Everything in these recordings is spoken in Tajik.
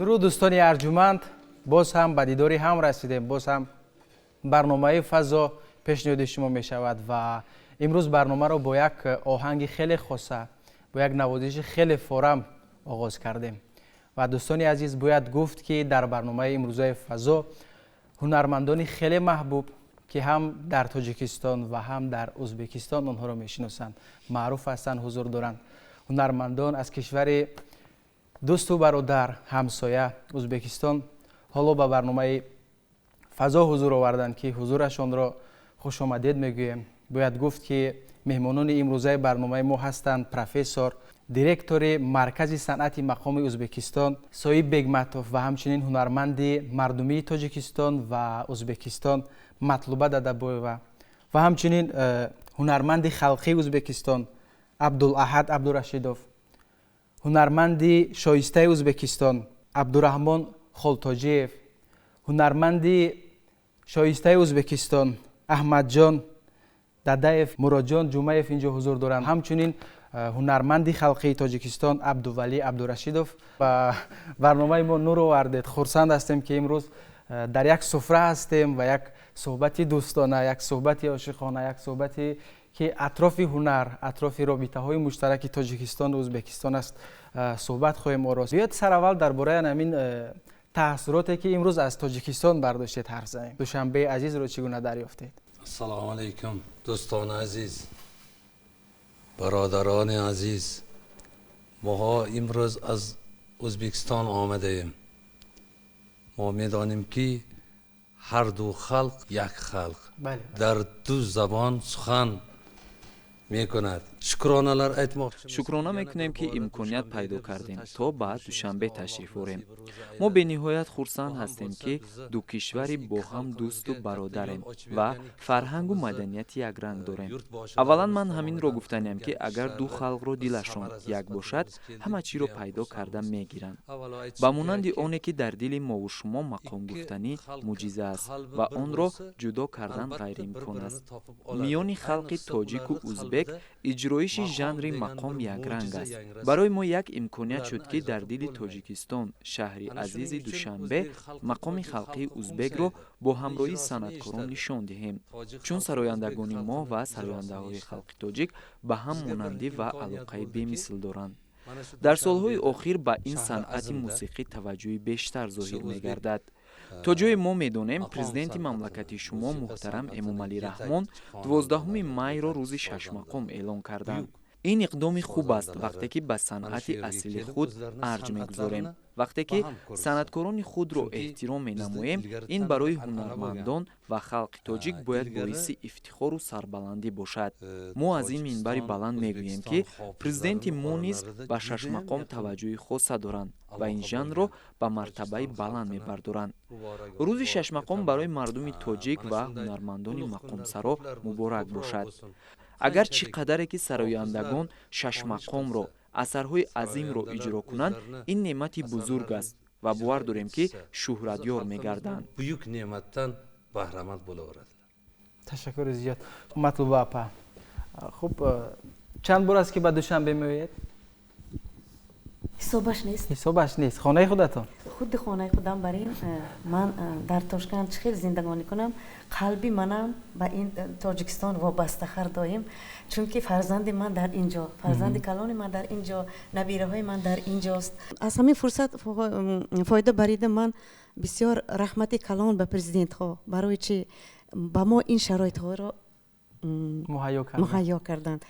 Дуруд, дӯстони арҷуманд! Боз ҳам ба дидори ҳам расидем. Боз ҳам барномаи «Фазо» пешниҳоди шумо мешавад ва имрӯз барномаро бо як оҳанги хеле хоса, бо як навозиши хеле форам оғоз кардем. Ва, дӯстони азиз, бояд гуфт, ки дар барномаи имрӯзаи «Фазо» ҳунармандони хеле маҳбуб, ки ҳам дар Тоҷикистон ва ҳам дар Ӯзбекистон онҳоро мешиносанд, маъруф ҳастанд, ҳузур доранд. Ҳунармандон аз кишвари дӯсту бародар, ҳамсоя Ӯзбекистон ҳоло ба барномаи «Фазо» ҳузур оварданд, ки ҳузурашонро хушомадед мегӯем. Бояд гуфт, ки меҳмонони имрӯзаи барномаи мо ҳастанд профессор, директори Маркази санъати мақоми Ӯзбекистон Соиб Бегматов ва ҳамчунин ҳунарманди мардумии Тоҷикистон ва Ӯзбекистон Матлуба Дадабоева ва ҳамчунин ҳунарманди халқии Ӯзбекистон Абдулаҳад Абдурашидов, ҳунарманди шоистаи Ӯзбекистон Абдураҳмон Холтоҷиев, ҳунарманди шоистаи Ӯзбекистон Аҳмадҷон Дадаев, Муродҷон Ҷумаев инҷо ҳузур доранд, ҳамчунин ҳунарманди халқии Тоҷикистон Абдувалӣ Абдурашидов. Ба барномаи мо нур овардед. Хурсанд ҳастем, ки имрӯз дар як суфра ҳастем ва як суҳбати дӯстона, як суҳбати ошиқона, як суҳбате, ки атрофи ҳунар, атрофи робитаҳои муштараки Тоҷикистону Ӯзбекистон аст, суҳбат хоҳем орост. Биёед, сараввал дар бораи ҳамин таассуроте, ки имрӯз аз Тоҷикистон бардоштед, ҳарф занем. Душанбеи азизро чӣ гуна дарёфтед? Ассалому алайкум, дӯстони азиз, бародарони азиз! Моҳо имрӯз аз Ӯзбекистон омадаем. Мо медонем, ки ҳар ду халқ як халқ, дар ду забон сухан мекунад. Шукроналар айтмоқчимиз. Шукрона мекунем, ки имконият пайдо кардем, то ба Душанбе ташриф орем. Мо бениҳоят хурсанд ҳастем, ки ду кишвари бо ҳам дӯсту бародарем ва фарҳангу маданияти якранг дорем. Аввалан, ман ҳаминро гуфтаниям, ки агар ду халқро дилашон як бошад, ҳама чиро пайдо карда мегиранд. Ба монанди оне, ки дар дили мову шумо мақом гуфтанӣ мӯъҷиза аст ва онро ҷудо кардан ғайриимкон аст, миёни халқи тоҷику узбек иҷроиши жанри мақом якранг аст. Барои мо як имконият шуд, ки дар дили Тоҷикистон, шаҳри азизи Душанбе, мақоми халқии узбекро бо ҳамроҳии санъаткорон нишон диҳем, чун сарояндагони мо ва сарояндаҳои халқи тоҷик ба ҳам монандӣ ва алоқаи бемисл доранд. Дар солҳои охир ба ин санъати мусиқӣ таваҷҷӯҳи бештар зоҳир мегардад. То ҷое мо медонем, президенти мамлакати шумо муҳтарам Эмомалӣ Раҳмон 12 майро рӯзи шашмақом эълон карданд. Ин иқдоми хуб аст. Вақте ки ба санъати асили худ арҷ мегузорем, вақте ки санъаткорони худро эҳтиром менамоем, ин барои ҳунармандон ва халқи тоҷик бояд боиси ифтихору сарбаландӣ бошад. Мо аз ин минбари баланд мегӯем, ки президенти мо низ ба шашмақом таваҷҷӯҳи хоса доранд ва ин жанрро ба мартабаи баланд мебардоранд. Рӯзи шашмақом барои мардуми тоҷик ва ҳунармандони мақомсаро муборак бошад. Агар чӣ қадаре ки сарояндагон шашмақомро, асарҳои азимро иҷро кунанд, ин неъмати бузург аст ва бовар дорем, ки шӯҳратёр мегарданд. Buyuk ne'matdan bahramand bo'laveradilar. Ташаккури зиёд, Матлуба апа. Хуб, чанд бор аст, ки ба Душанбе меоед? Ҳисобаш нест. Ҳисобаш нест. Хонаи худатон. Худи хонаи худам. Бар ин ман дар Тошканд чӣ хел зиндагонӣ кунам, қалби манам ба ин Тоҷикистон вобаста ҳар доим, чунки фарзанди ман дар ин ҷо, фарзанди калони ман дар ин ҷо, набираҳои ман дар ин ҷост. Аз ҳамин фурсат фоида барида, ман бисёр раҳмати калон ба президентҳо, барои чи ба мо ин шароитҳоро муҳайё карданд.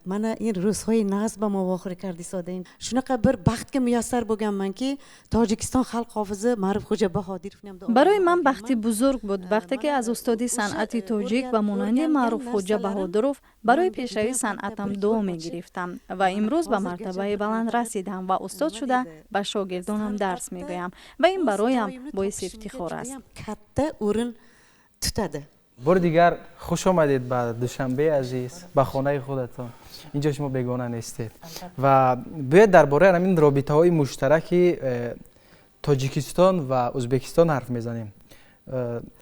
Мана ин рӯзҳои нағз ба мо вохӯрӣ карди содаем. Shunaqa bir baxtga muyassar bo'lganmanki, Tojikiston xalq hofizi Ma'rufxo'ja Bahodirov. Барои ман бахти бузург буд, вақте ки аз устоди санъати тоҷик ба монанди Маъруфхоҷа Баҳодуров барои пешравии санъатам дуо мегирифтам ва имрӯз ба мартабаи баланд расидам ва устод шуда ба шогирдонам дарс мегӯям ва ин бароям боиси ифтихор аст. Katta o'rin tutadi. Бори дигар хуш омадед ба Душанбеи азиз, ба хонаи худатон. Инҷо шумо бегона нестед. Ва биёед, дар бораи ҳамин робитаҳои муштараки Тоҷикистон ва Ӯзбекистон ҳарф мезанем.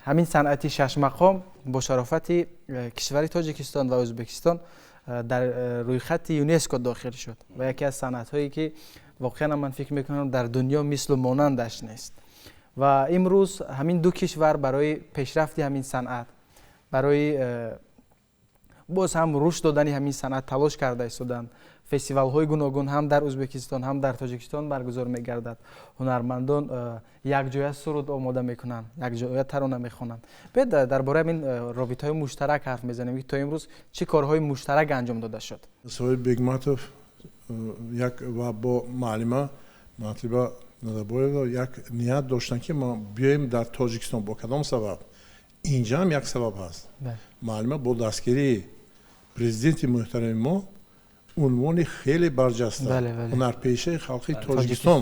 Ҳамин санъати шашмақом бо шарофати кишвари Тоҷикистон ва Ӯзбекистон. Дар рӯйхати ЮНЕСКО дохил шуд ва яке аз санъатҳое ки воқеан ман фикр мекунам, дар дунё мислу монандаш нест. Ва имрӯз ҳамин ду кишвар барои пешрафти ҳамин санъат, барои боз ҳам рушд додани ҳамин санъат талош карда истоданд. Фестивалҳои гуногун ҳам дар Ӯзбекистон, ҳам дар Тоҷикистон баргузор мегардад. Ҳунармандон якҷоя суруд омода мекунанд, якҷоя тарона мехонанд. Биёед, дар бораи ҳамин робитаҳои муштарак ҳарф мезанем, ки то имрӯз чӣ корҳои муштарак анҷом дода шуд. Соҳиб Бегматов як ва бо муаллима Матлиба Назарбоева як ният доштанд, ки мо биёем дар Тоҷикистон. Бо кадом сабаб? Инҷа ҳам як сабаб ҳаст. Муаллима бо дастгирии президенти муҳтарами мо унвони хеле барҷаста ҳунарпешаи халқи Тоҷикистон.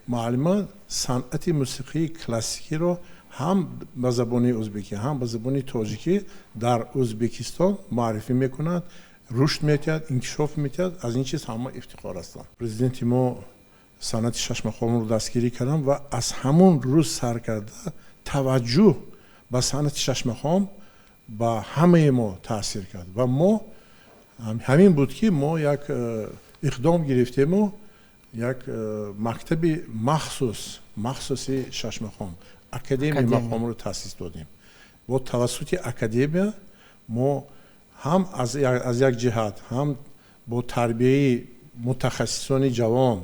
Муаллима санъати мусиқии классикиро ҳам ба забони ӯзбекӣ, ҳам ба забони тоҷикӣ дар Ӯзбекистон муаррифӣ мекунад, рушд метиҳад, инкишоф метиҳад. Аз ин чиз ҳама ифтихор ҳастанд. Президенти мо санъати шашмақомро дастгирӣ карданд ва аз ҳамон рӯз сар карда таваҷҷӯҳ ба санъати шашмақом ба ҳамаи мо таъсир кард. Ва мо ҳамин буд, ки мо як иқдом гирифтему як мактаби махсуси шашмақом, академияи мақомро таъсис додем. Бо тавассути академия мо ҳам аз як ҷиҳат ҳам бо тарбияи мутахассисони ҷавон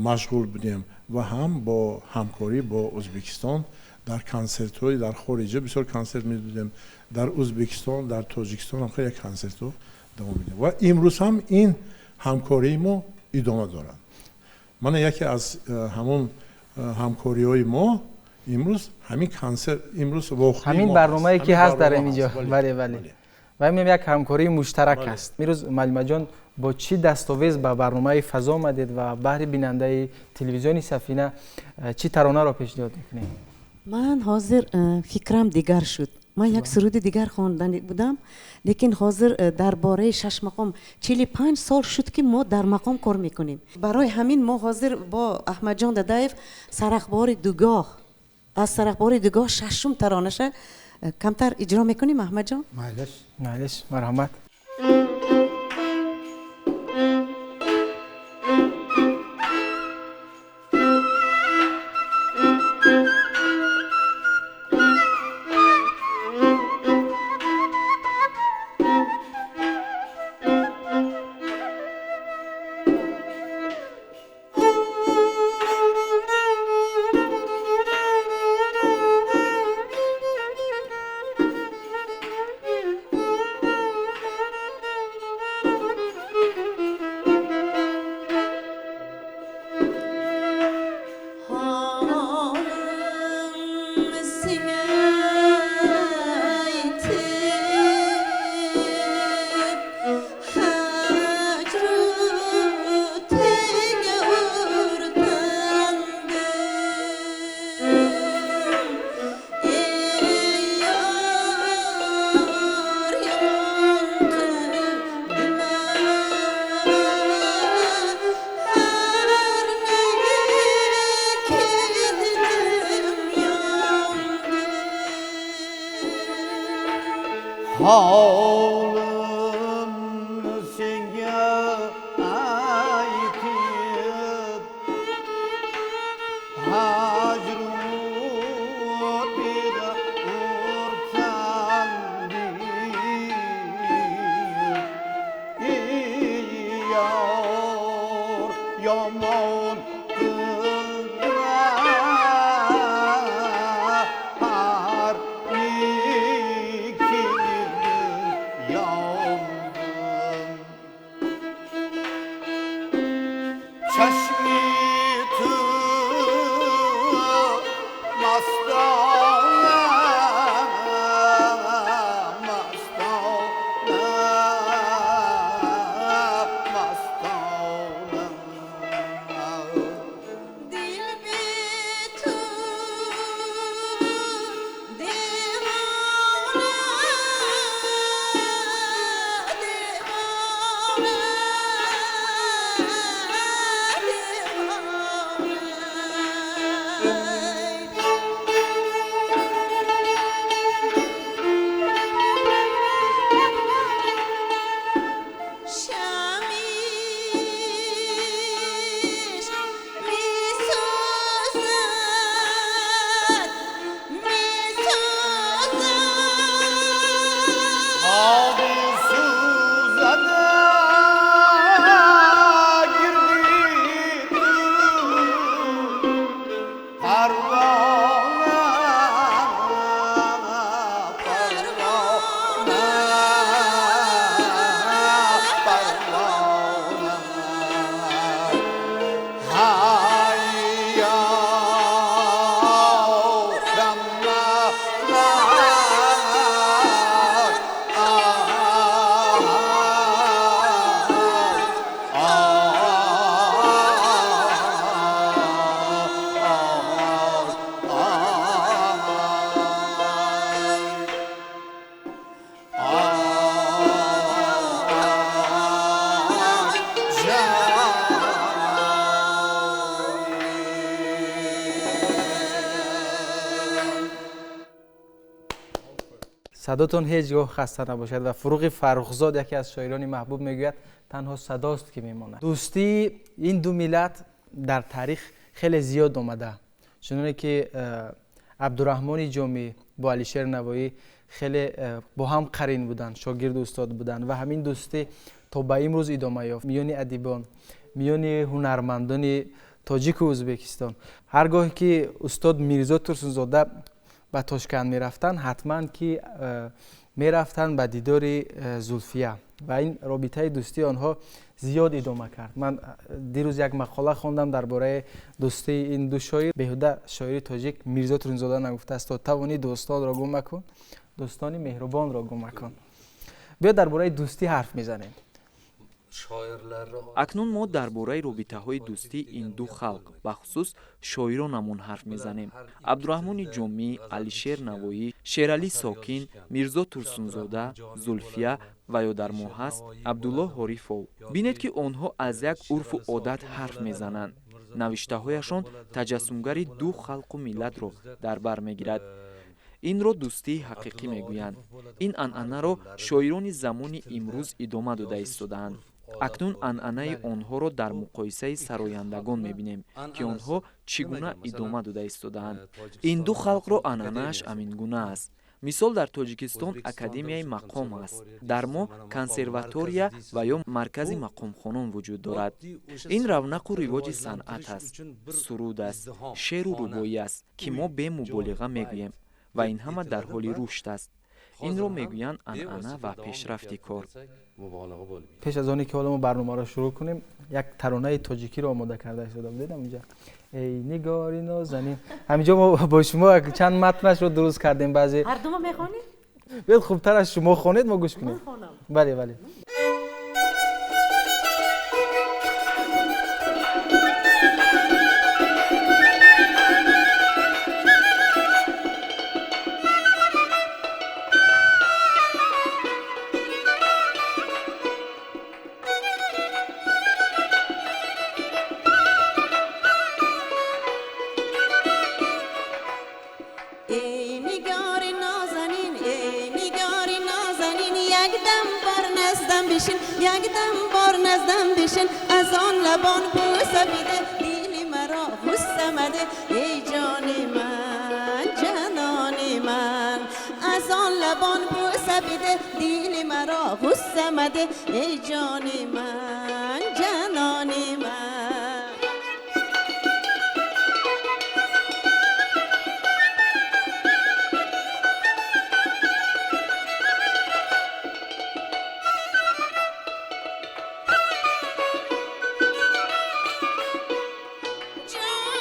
машғул будем ва ҳам бо ҳамкорӣ бо Ӯзбекистон дар консертҳои дар хориҷа бисёр консерт медодем. Дар Ӯзбекистон, дар Тоҷикистон ҳам хеле консертҳо давом медиҳем ва имрӯз ҳам ин ҳамкории мо идома дорад. Мана яке аз ҳамон ҳамкориҳои мо имрӯз ҳамин консерт, имрӯз ҳамин барномае ки ҳаст дар инҷо. Бале, бале, ва ин як ҳамкории муштарак аст. Имрӯз, муаллимаҷон, бо чӣ дастовез ба барномаи «Фазо» омадед ва баҳри бинандаи телевизиони «Сафина» чӣ таронаро пешниҳод мекунед? Ман ҳозир фикрам дигар шуд. Ман як суруди дигар хондан будам, лекин ҳозир дар бораи шашмақом 45 сол шуд, ки мо дар мақом кор мекунем. Барои ҳамин мо ҳозир бо Аҳмадҷон Дадаев «Сарахбори дугоҳ», аз «Сарахбори дугоҳ» шашум таронаша камтар иҷро мекунем, Аҳмадҷон. Майлаш. Майлаш, марҳамат. Holim senga aytib, hajr o'tida o'rtandim. Ey yor, yomon qilma har ikki yondim. Chashmi tu mastona, mastona, mastona. Садотон ҳеҷ гоҳ хаста набошад ва Фуруғи Фаррухзод, яке аз шоирони маҳбуб, мегӯяд: танҳо садост ки мемонад. Дӯстии ин ду миллат дар таърих хеле зиёд омада, чуноне ки Абдураҳмони Ҷомӣ бо Алишер Навоӣ хеле бо ҳам қарин буданд, шогирду устод буданд ва ҳамин дӯстӣ то ба имрӯз идома ёфт миёни адибон, миёни ҳунармандони тоҷику Ӯзбекистон. Ҳар гоҳе ки устод Мирзо Турсунзода ба Тошканд мерафтанд, ҳатман ки мерафтанд ба дидори Зулфия ва ин робитаи дӯстии онҳо зиёд идома кард. Ман дирӯз як мақола хондам дар бораи дӯстии ин ду шоир. Беҳуда шоири тоҷик Мирзо Турсунзода нагуфтааст: то тавонӣ дӯстонро гум макун, дӯстони меҳрубонро гум макун. Биё дар бораи дӯстӣ ҳарф мезанем. Акнун мо дар бораи робитаҳои дӯстии ин ду халқ, бахусус шоиронамон ҳарф мезанем: Абдураҳмони Ҷомӣ, Алишер Навоӣ, Шералӣ Сокин, Мирзо Турсунзода, Зулфия ва ё дар мо ҳаст Абдуллоҳ Ҳорифов. Бинед, ки онҳо аз як урфу одат ҳарф мезананд. Навиштаҳояшон таҷассумгари ду халқу миллатро дар бар мегирад. Инро дӯстии ҳақиқӣ мегӯянд. Ин анъанаро шоирони замони имрӯз идома дода истодаанд. Акнун анъанаи онҳоро дар муқоисаи сарояндагон мебинем, ки онҳо чӣ гуна идома дода истодаанд. Ин ду халқро анъанааш ҳамин гуна аст. Мисол, дар Тоҷикистон Академияи мақом аст, дар мо консерватория ва ё маркази мақомхонон вуҷуд дорад. Ин равнақу ривоҷи санъат аст, суруд аст, шеъру рубоӣ аст, ки мо бемуболиға мегӯем, ва ин ҳама дар ҳоли рушд аст. Инро мегӯянд анъана ва пешрафти кор. Пеш аз оне ки ҳоло мо барномаро шурӯъ кунем, як таронаи тоҷикиро омода карда истода будед ҳаминҷа, эй нигори нозанин. Ҳаминҷо мо бо шумо чанд матнашро дуруст кардем. Баъзе ҳардумо мехонем. Биёд, хубтар аз шумо хонед, мо гӯш кунем. Бале, бале. Эй нигори нозанин, эй нигори нозанин, якдам бор наздам бишин, якдам бор наздам бишин, аз он лабон бӯса биде, дили маро ғусса маде, эй ҷони ман, ҷанони ман, аз он лабон бӯса биде, дили маро ғусса маде, эй ҷони ман, ҷанони ман. Ҷон,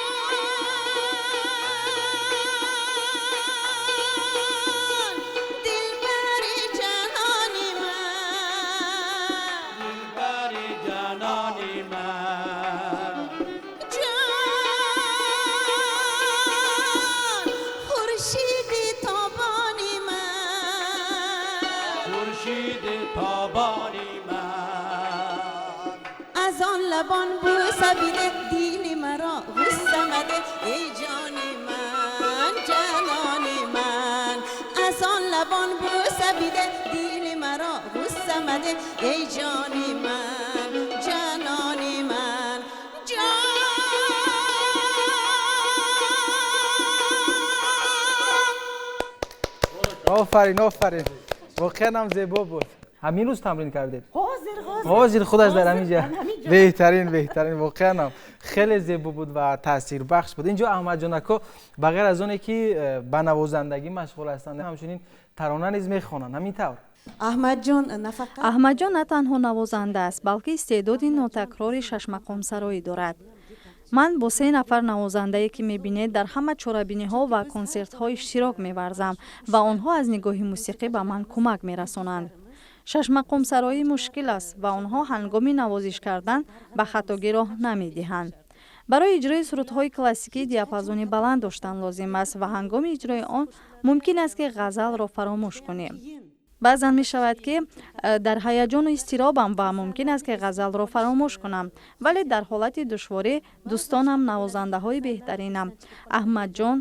дилбари ҷанони ман, дилбари ҷанони ман, ҷон, хуршиди тобони ман, хуршиди тобони ман, аз он лабон бӯса биде, дили маро ғусса маде, эй ҷони ман, ҷанони ман, аз он лабон бӯса биде, дили маро ғусса маде, эй ҷони ман, ҷанони ман, ҷон. Офарин, офарин, воқеан ҳам зебо буд. Ҳамин рӯз тамрин кардед? Ҳозир, ҳозир. Ҳозир худаш дар ҳамин ҷа. Ҳозир, дар ҳамин ҷо. Беҳтарин, беҳтарин, воқеан ҳам хеле зебо буд ва таъсирбахш буд. Инҷо Аҳмадҷон ако ба ғайр аз оне ки ба навозандагӣ машғул ҳастанд, ҳамчунин тарона низ мехонанд, ҳамин тавр? Аҳмадҷон на фақат Аҳмадҷон на танҳо навозанда аст, балки истеъдоди нотакрори шашмақомсароӣ дорад. Ман бо се нафар навозандае, ки мебинед, дар ҳама чорабиниҳо ва консертҳо иштирок меварзам ва онҳо аз нигоҳи мусиқӣ ба ман кӯмак мерасонанд. Шашмақомсароӣ мушкил аст ва онҳо ҳангоми навозиш кардан ба хатогӣ роҳ намедиҳанд. Барои иҷрои сурудҳои классикӣ диапазони баланд доштан лозим аст ва ҳангоми иҷрои он мумкин аст, ки ғазалро фаромӯш кунем. Баъзан мешавад, ки дар ҳаяҷону изтиробам ва мумкин аст, ки ғазалро фаромӯш кунам, вале дар ҳолати душворӣ дӯстонам, навозандаҳои беҳтаринам Аҳмадҷон,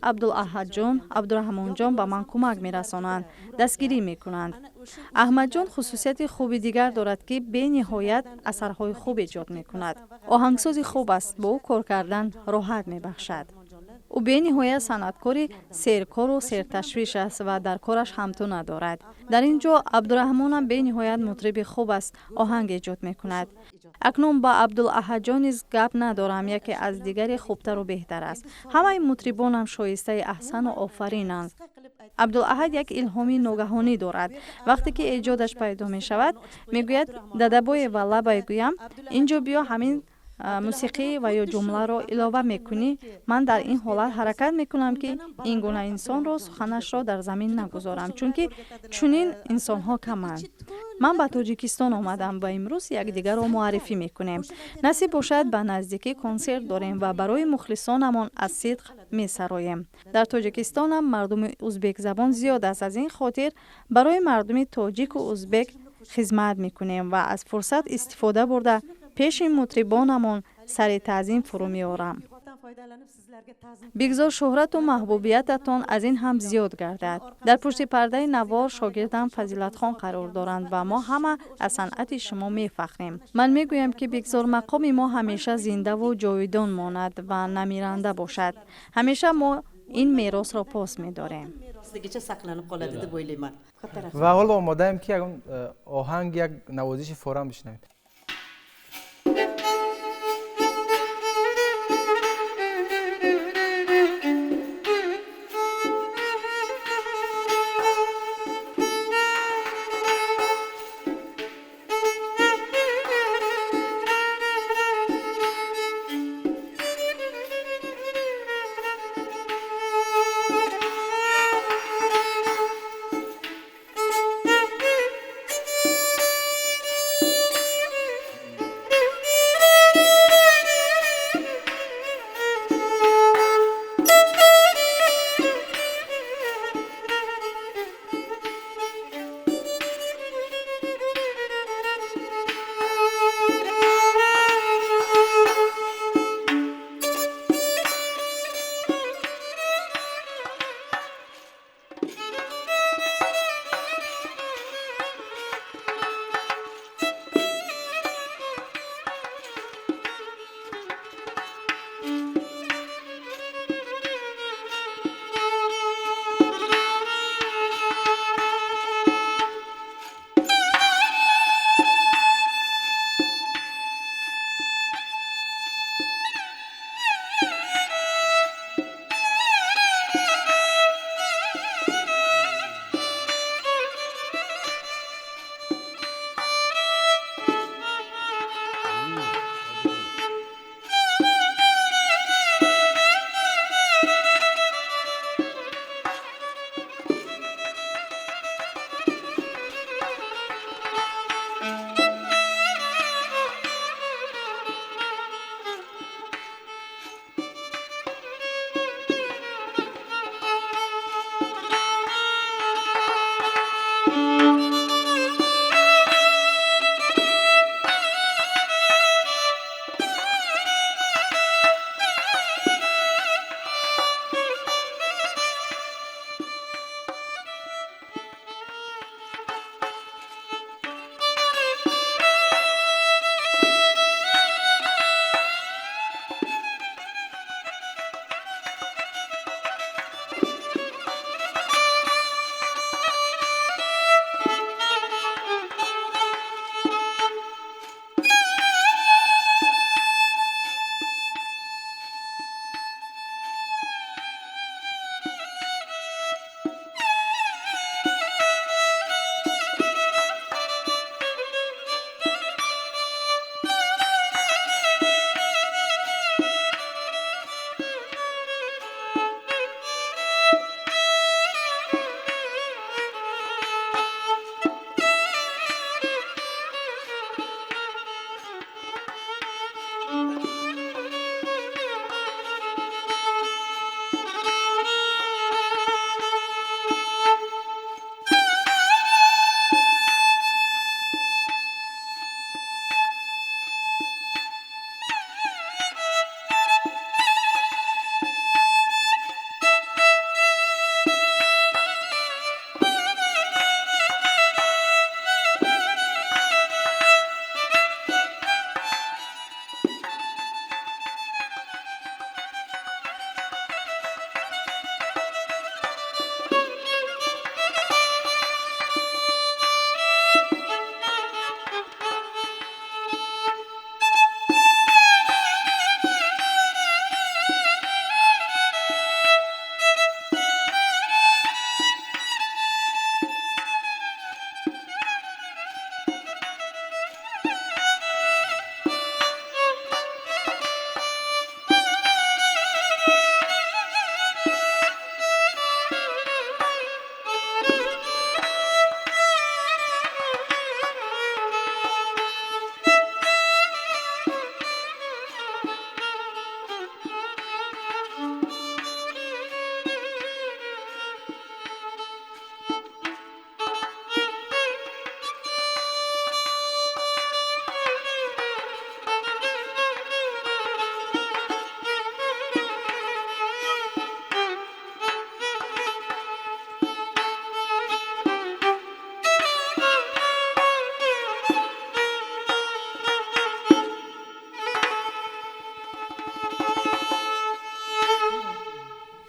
Абдулаҳадҷон, Абдураҳмонҷон ба ман кӯмак мерасонанд, дастгирӣ мекунанд. Аҳмадҷон хусусияти хуби дигар дорад, ки бениҳоят асарҳои хуб эҷод мекунад. Оҳангсози хуб аст, бо ӯ кор кардан роҳат мебахшад. Ӯ бениҳоят санъаткори серкору серташвиш аст ва дар кораш ҳамту надорад. Дар ин ҷо Абдураҳмонам бениҳоят мутриби хуб аст, оҳанг эҷод мекунад. Акнун ба Абдулаҳадҷон низ гап надорам, яке аз дигаре хубтару беҳтар аст. Ҳамаи мутрибонам шоистаи аҳсану офаринанд. Абдулаҳад як илҳоми ногаҳонӣ дорад. Вақте ки эҷодаш пайдо мешавад, мегӯяд: «Дадабоева, лабай гӯям, ин ҷо биё, ҳамин мусиқӣ ва ё ҷумларо илова мекунӣ». Ман дар ин ҳолат ҳаракат мекунам, ки ин гуна инсонро суханашро дар замин нагузорам, чунки чунин инсонҳо каманд. Ман ба Тоҷикистон омадам ва имрӯз якдигарро муаррифӣ мекунем. Насиб бошад, ба наздикӣ консерт дорем ва барои мухлисонамон аз сидқ месароем. Дар Тоҷикистонам мардуми узбекзабон зиёд аст, аз ин хотир барои мардуми тоҷику узбек хизмат мекунем ва аз фурсат истифода бурда пеши мутрибонамон сари таъзим фурӯ меорам. Бигзор шӯҳрату маҳбубиятатон аз ин ҳам зиёд гардад. Дар пушти пардаи навор шогирдам Фазилатхон қарор доранд ва мо ҳама аз санъати шумо мефахрем. Ман мегӯям, ки бигзор мақоми мо ҳамеша зиндаву ҷовидон монад ва намиранда бошад. Ҳамеша мо ин меросро пос медорем. Ва ҳоло омодаем, ки ягон оҳанг, як навозиши форам бишнавем.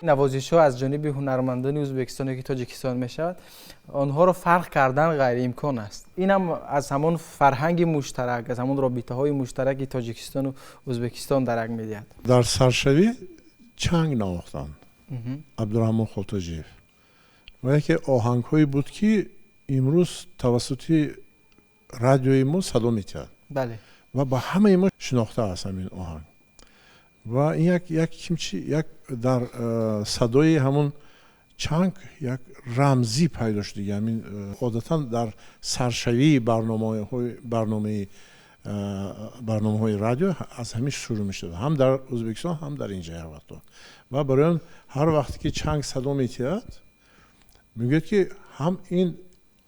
Навозишҳо аз ҷониби ҳунармандони Ӯзбекистоне ки Тоҷикистон мешавад, онҳоро фарқ кардан ғайриимкон аст. Ин ҳам аз ҳамон фарҳанги муштарак, аз ҳамон робитаҳои муштараки Тоҷикистону Ӯзбекистон дарак медиҳад. Дар саршавӣ чанг навохтанд Абдураҳмон Холтоҷиев ва яке оҳангҳое буд, ки имрӯз тавассути радиои мо садо медиҳад ва ба ҳамаи мо шинохта аст ҳамин оҳанг. Ва ин як кимчи як дар садои ҳамон чанг як рамзӣ пайдо шуд. Ҳамин одатан дар саршавии барномаҳои радио аз ҳамин шурӯъ мешуд, ҳам дар Ӯзбекистон, ҳам дар инҷа ҳар вақто. Ва барои он ҳар вақте ки чанг садо медиҳад, мегӯяд ки ҳам ин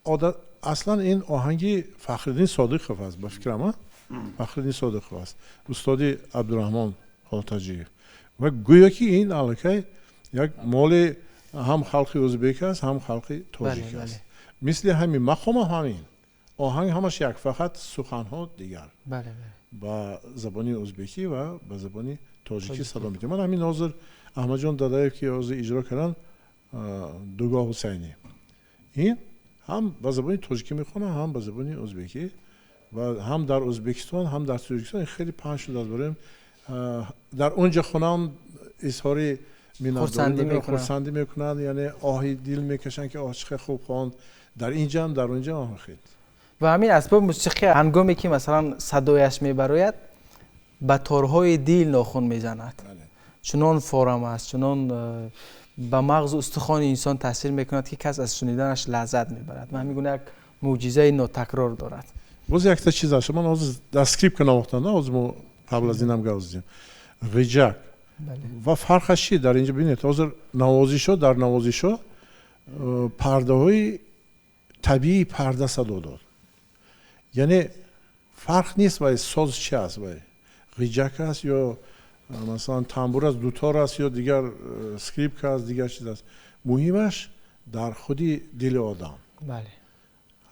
одат аслан ин оҳанги Фахриддин Содиқов аст, ба фикрам, Фахриддин Содиқов аст, устоди Абдураҳмон Холтоҷиев. Ва гӯё ки ин аллакай як моли ҳам халқи ӯзбек аст, ҳам халқи тоҷик аст. Мисли ҳамин мақома, ҳамин оҳанг ҳамаш як, фақат суханҳо дигар ба забони ӯзбекӣ ва ба забони тоҷикӣ садо медиҳад. Ман ҳамин ҳозир Аҳмадҷон Дадаев ки ҳозир иҷро карданд Дугоҳ Ҳусайнӣ, ин ҳам ба забони тоҷикӣ мехонад, ҳам ба забони ӯзбекӣ ва ҳам дар Ӯзбекистон, ҳам дар Тоҷикистон хеле паҳн шудааст. Барои дар онҷо хонам изҳори хурсандӣ мекунанд, яъне оҳи дил мекашанд, ки оҳ, чӣ хел хуб хонд. Дар инҷам, дар онҷа оҳ хед. Ва ҳамин асбоби мусиқӣ ҳангоме ки масалан садояш мебарояд, ба торҳои дил нохун мезанад. Чунон форам аст, чунон ба мағзу устухони инсон таъсир мекунад, ки кас аз шуниданаш лаззат мебарад. Ва ҳамин гуна як мӯъҷизаи нотакрор дорад. Боз якта чиз аст, ман ҳозир дар скрипка навохтам, ҳозир мо қабл аз инам гап задем. Ғиҷак ва фарқаш чи дар инҷо бинед, ҳозир навозишҳо, дар навозишҳо пардаҳои табиии парда садо дод. Яъне фарқ нест, вай соз чи аст, вай ғиҷак аст ё масалан тамбур аст, дутор аст ё дигар скрипка аст, дигар чиз аст. Муҳимаш дар худи дили одам.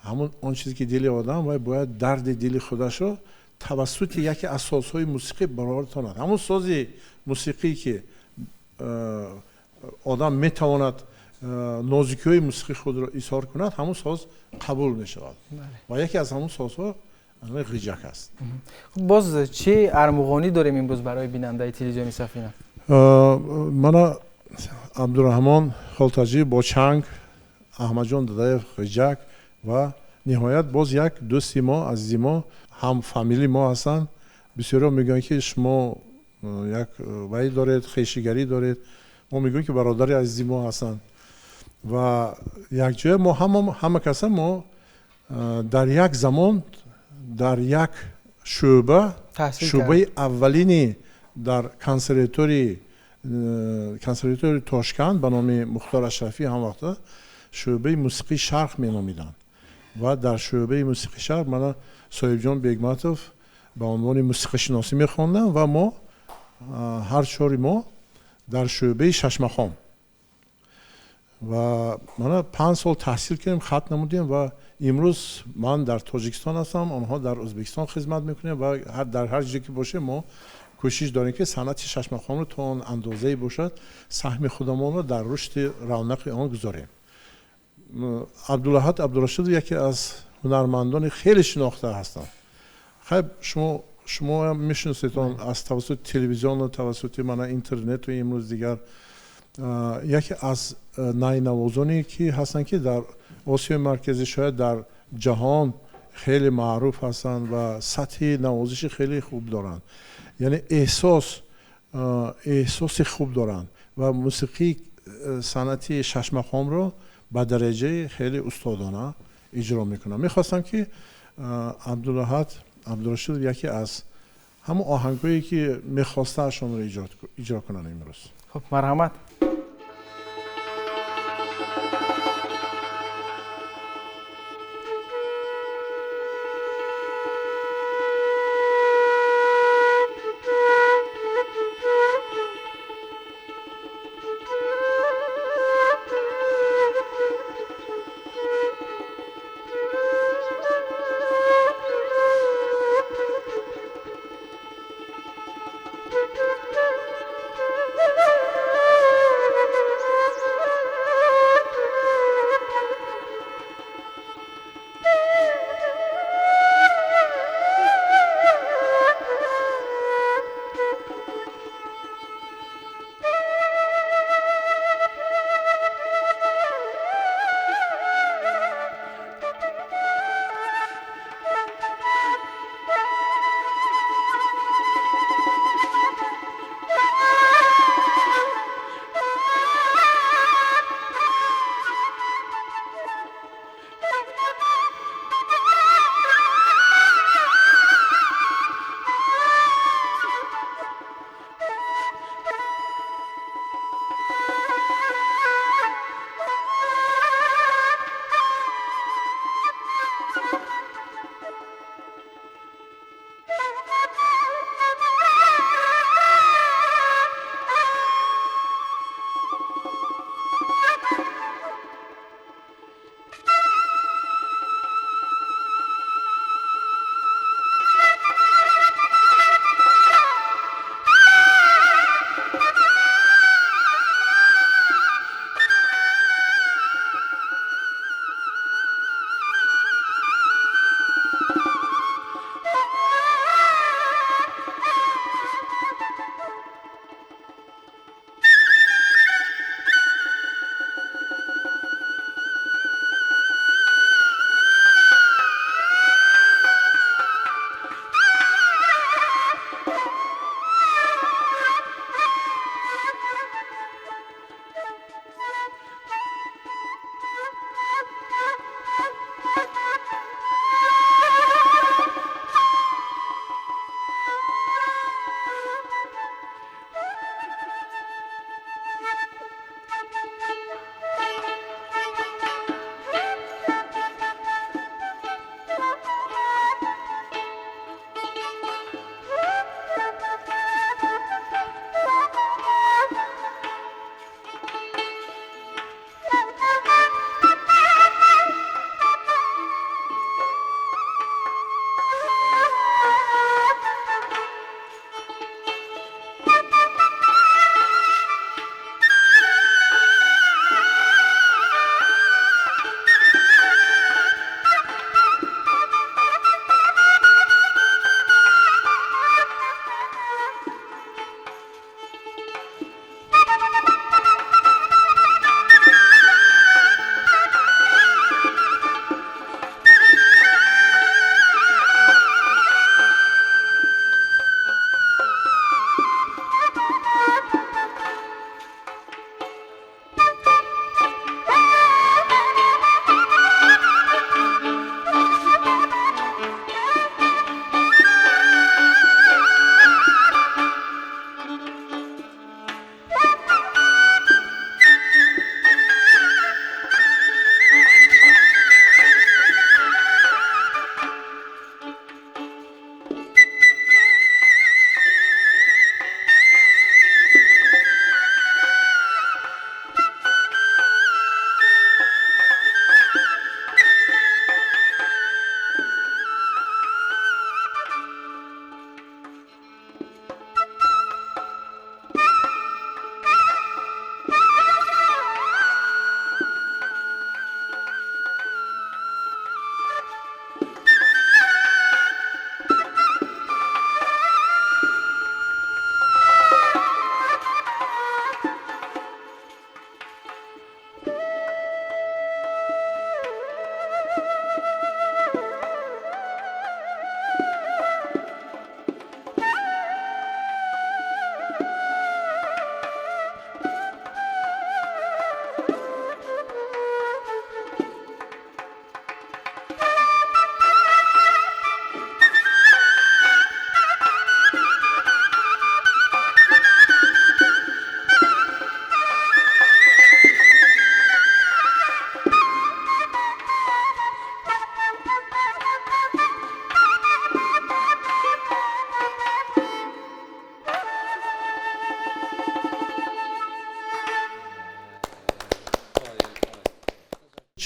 Ҳамон он чизе ки дили одам, вай бояд дарди дили худашро тавассути яке аз созҳои мусиқӣ бароварда тавонад. Ҳамон сози мусиқӣ ки одам метавонад нозикиҳои мусиқии худро изҳор кунад, ҳамон соз қабул мешавад. Ва яке аз ҳамон созҳо ғиҷак аст. Боз чӣ армуғонӣ дорем имрӯз барои бинандаи телевизиони Сафина? Мана Абдураҳмон Холтоҷиев бо чанг, Аҳмадҷон Дадаев ғиҷак ва ниҳоят боз як дӯсти мо, азизи мо, ҳам фамили мо ҳастанд. Бисёриҳо мегӯянд, ки шумо як вай доред, хешигарӣ доред. Мо мегӯем, ки бародари азизи мо ҳастанд. Ва якҷоя мо ҳама каса мо дар як замон дар як шӯъба, шӯъбаи аввалини дар консерватории Тошканд ба номи Мухтор Ашрафӣ ҳам вақта шӯъбаи мусиқии шарқ меномиданд. Ва дар шӯъбаи мусиқии шарқ мана Соҳибҷон Бегматов ба унвони мусиқишиносӣ мехондам ва мо ҳар чори мо дар шӯъбаи шашмақом. Ва мана 5 сол таҳсил кардем, хат намудем ва имрӯз ман дар Тоҷикистон ҳастам, онҳо дар Ӯзбекистон хизмат мекунем ва дар ҳар ҷое ки бошем мо кӯшиш дорем, ки санъати шашмақомро то он андозае бошад саҳми худамонро дар рушди равнақи он гузорем. Абдулаҳад Абдурашидов яке аз ҳунармандони хеле шинохта ҳастанд. Хайр, шумо мешиносед он аз тавассути телевизиону тавассути мана интернету имрӯз дигар яке аз найнавозоне ки ҳастанд, ки дар Осиёи Марказӣ, шояд дар ҷаҳон хеле маъруф ҳастанд ва сатҳи навозиши хеле хуб доранд. Яъне эҳсоси хуб доранд ва мусиқии санъати шашмақомро ба дараҷаи хеле устодона иҷро мекунанд. Мехостам, ки Абдулаҳад Абдурашидов яке аз ҳамон оҳангҳое ки мехостаашонро иҷро кунанд имрӯз. Хуб, марҳамат. Thank you.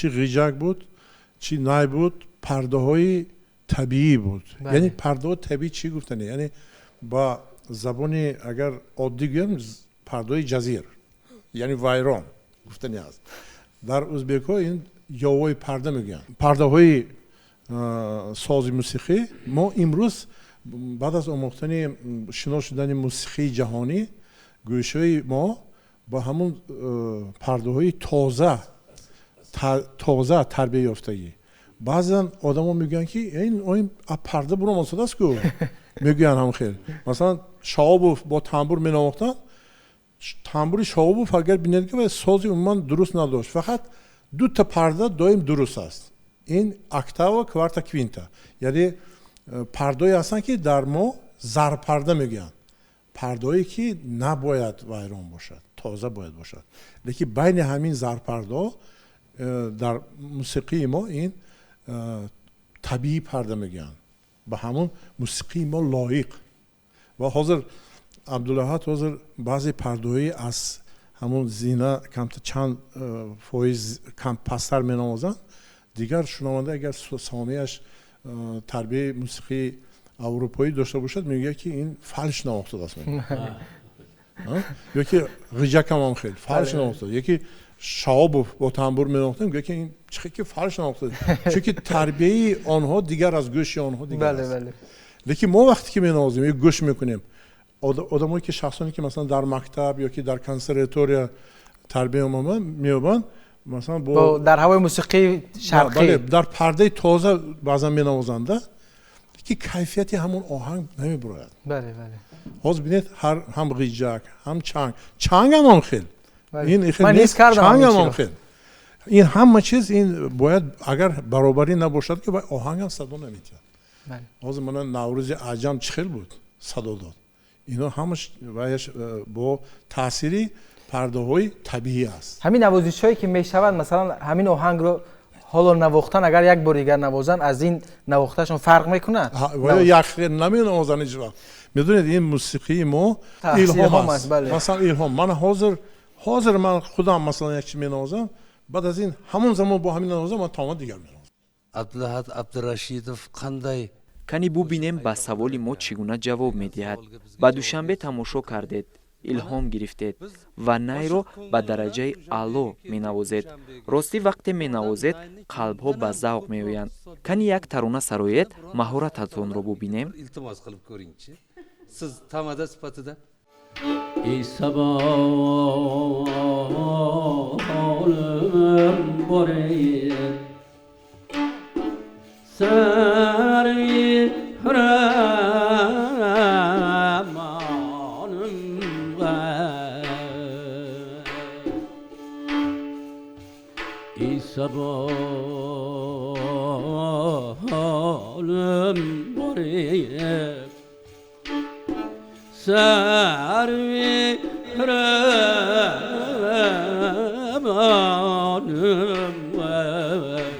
Чӣ ғиҷак буд, чӣ най буд, пардаҳои табиӣ буд. Яъне пардаҳои табиӣ чӣ гуфтане? Яъне ба забони агар оддӣ гӯям, пардаҳои ҷазир, яъне вайрон гуфтани аст. Дар узбекҳо ин ёвои парда мегӯянд. Пардаҳои сози мусиқӣ мо имрӯз баъд аз омӯхтани, шинос шудани мусиқии ҷаҳонӣ, гӯшҳои мо ба ҳамун пардаҳои тоза тарбия ёфтагӣ. Баъзан одамо мегӯянд, ки ин парда буромосадааст ку, мегӯянд. Ҳам хел, масалан, Шаобов бо тамбур менавохтанд. Тамбури Шаобов агар бинед, ки сози умуман дуруст надошт, фақат дута парда доим дуруст аст: ин октава, кварта, квинта. Яъне пардое ҳастанд, ки дар мо зарпарда мегӯянд, пардое ки набояд вайрон бошад, тоза бояд бошад. Лекин байни ҳамин зарпардаҳо дар мусиқии мо ин табиӣ парда мегӯянд, ба ҳамон мусиқии мо лоиқ. Ва ҳозир Абдулаҳад ҳозир баъзе пардаҳои аз ҳамон зина камта чанд фоиз кам пасттар менавозанд. Дигар шунаванда агар самеаш тарбияи мусиқии аврупоӣ дошта бошад, мегӯяд, ки ин фальш навохтадааст. Ё ки ғиҷакамам хел фальш навохтад, ё ки Шаобов бо тамбур менавохтанд, мегӯяд, ки ин чӣ ки фальш навохтад, чунки тарбияи онҳо дигар аст, гӯши онҳо дигар аст. Лекин мо вақте ки менавозем ё гӯш мекунем, одамое ки, шахсоне ки, масалан, дар мактаб ё ки дар консерватория тарбия меёбанд, масалан, бо дар ҳавои мусиқии шарқӣ, дар пардаи тоза баъзан менавозанда, ки кайфияти ҳамон оҳанг намебурояд. Ҳозир бинед, ҳам ғиҷак, ҳам чанг, чангам он хел, ин чангам он хел, ин ҳама чиз ин бояд агар баробарӣ набошад, ки вай оҳангам садо наметиҳад. Ҳозир мана Наврӯзи аҷам чӣ хел буд, садо дод. Ино ҳамаш ваяш бо таъсири пардаҳои табиӣ аст. Ҳамин навозишҳое ки мешаванд, масалан, ҳамин оҳангро ҳоло навохтан, агар як бори дигар навозанд, аз ин навохташон фарқ мекунад? Як наменавозанд ҳеҷ вақт. Медонед, ин мусиқии мо илҳом аст, масалан, илҳом. Ман ҳозир ман худам, масалан, як чи менавозам, баъд аз ин ҳамон замон бо ҳамин навозам, ман тамоман дигар менавозам. Абдулаҳад Абдурашидов қандай Кани бубинем, ба саволи мо чӣ гуна ҷавоб медиҳад. Ба Душанбе тамошо кардед, илҳом гирифтед ва найро ба дараҷаи аъло менавозед. Ростӣ, вақте менавозед, қалбҳо ба завқ меоянд. Кани як тарона сароед, маҳорататонро бубинем. Iltimos qilib ko'ringchi, siz tamada sifatida. Ey sabolim borib, sarvi romonim var. Ey sabolim borib, sarvi romonim var.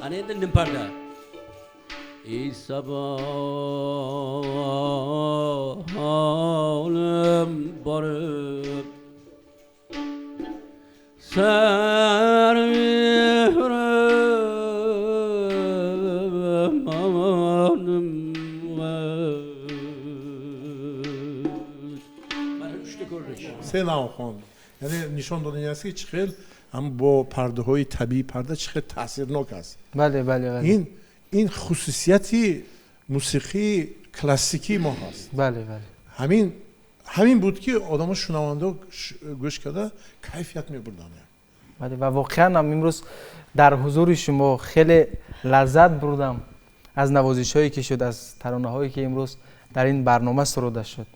Ana endi nimparda. Ey sabolim borib, sarvi romonim var. Mana uchta ko'rinish. Се нав хонд, яъне нишон додани аст, ки чӣ хел ҳам бо пардаҳои табиӣ парда чӣ хел таъсирнок аст. бале бале бале Ин хусусияти мусиқии классикии мо ҳаст. бале бале Ҳамин буд, ки одамо, шунавандао гӯш карда кайфият мебурданд. Бале, ва воқеан ҳам имрӯз дар ҳузури шумо хеле лаззат бурдам аз навозишҳое ки шуд, аз таронаҳое ки имрӯз дар ин барнома суруда шуд,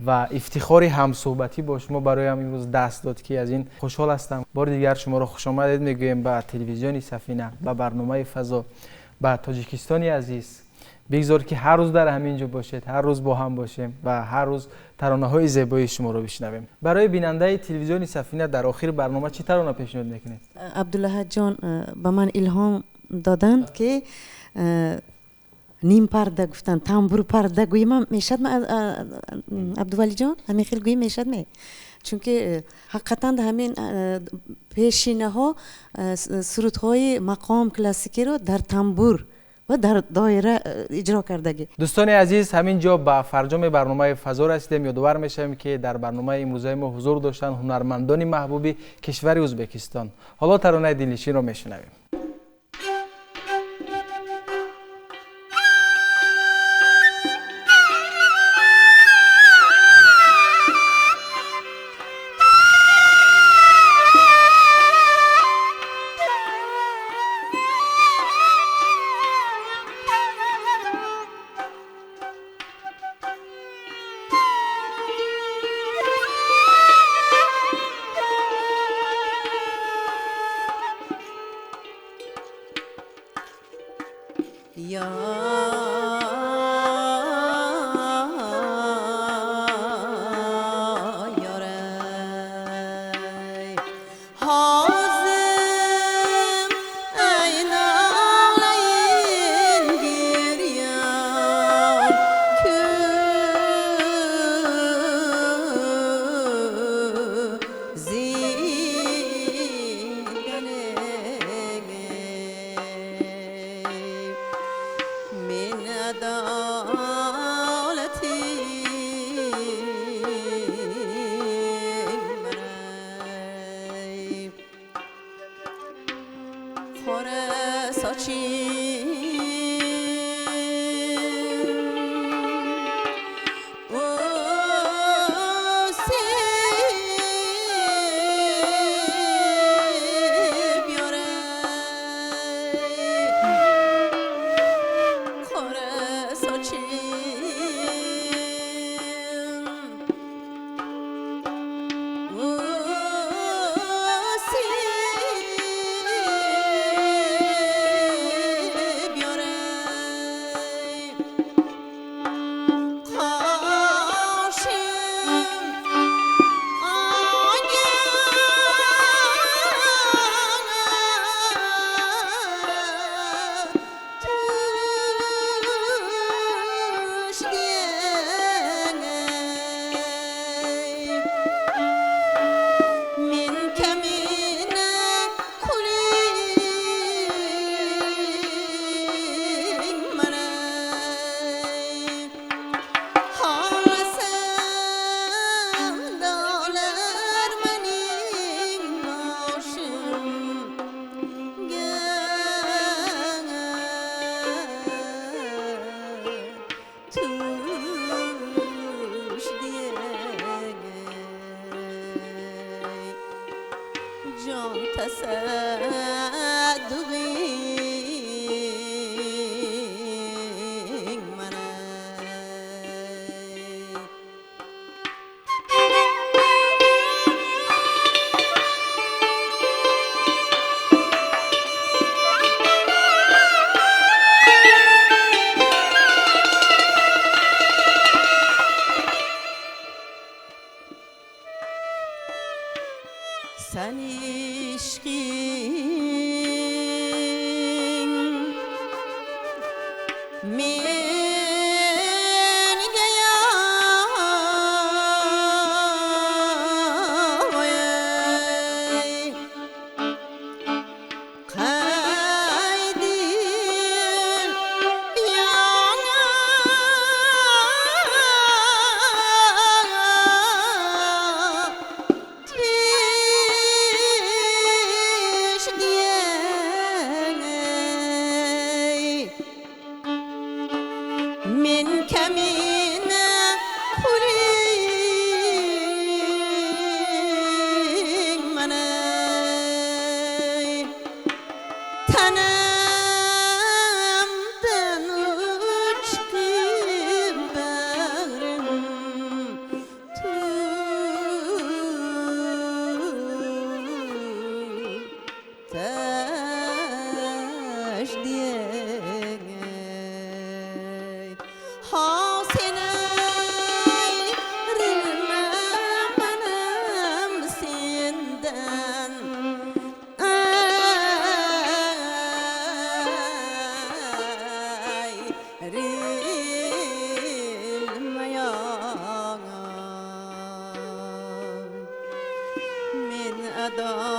ва ифтихори ҳамсӯҳбатӣ бо шумо бароям имрӯз даст дод, ки аз ин хушҳол ҳастам. Бори дигар шуморо хушомадед мегӯем ба телевизиони Сафина, ба барномаи Фазо, ба Тоҷикистони азиз. Бигзор, ки ҳар рӯз дар ҳамин ҷо бошед, ҳар рӯз бо ҳам бошем ва ҳар рӯз таронаҳои зебои шуморо бишнавем. Барои бинандаи телевизиони Сафина дар охири барнома чӣ тарона пешниҳод мекунед? Абдулаҳадҷон ба ман илҳом доданд, ки Нимпарда гуфтан, тамбурпарда гӯем мешад, Абдувалиҷон, ҳамин хел гӯем мешад ме? Чунки ҳақиқатан ҳамин пешинаҳо сурудҳои мақом классикиро дар тамбур ва дар доира иҷро кардагӣ. Дӯстони азиз, ҳамин ҷо ба фарҷоми барномаи фазо расидем. Ёдовар мешавем, ки дар барномаи имрӯзаи мо ҳузур доштанд ҳунармандони маҳбуби кишвари Ӯзбекистон. Ҳоло таронаи дилнишинро мешунавем. Sen ishqing menga yoy qaydin yana tish diyey. Надорам.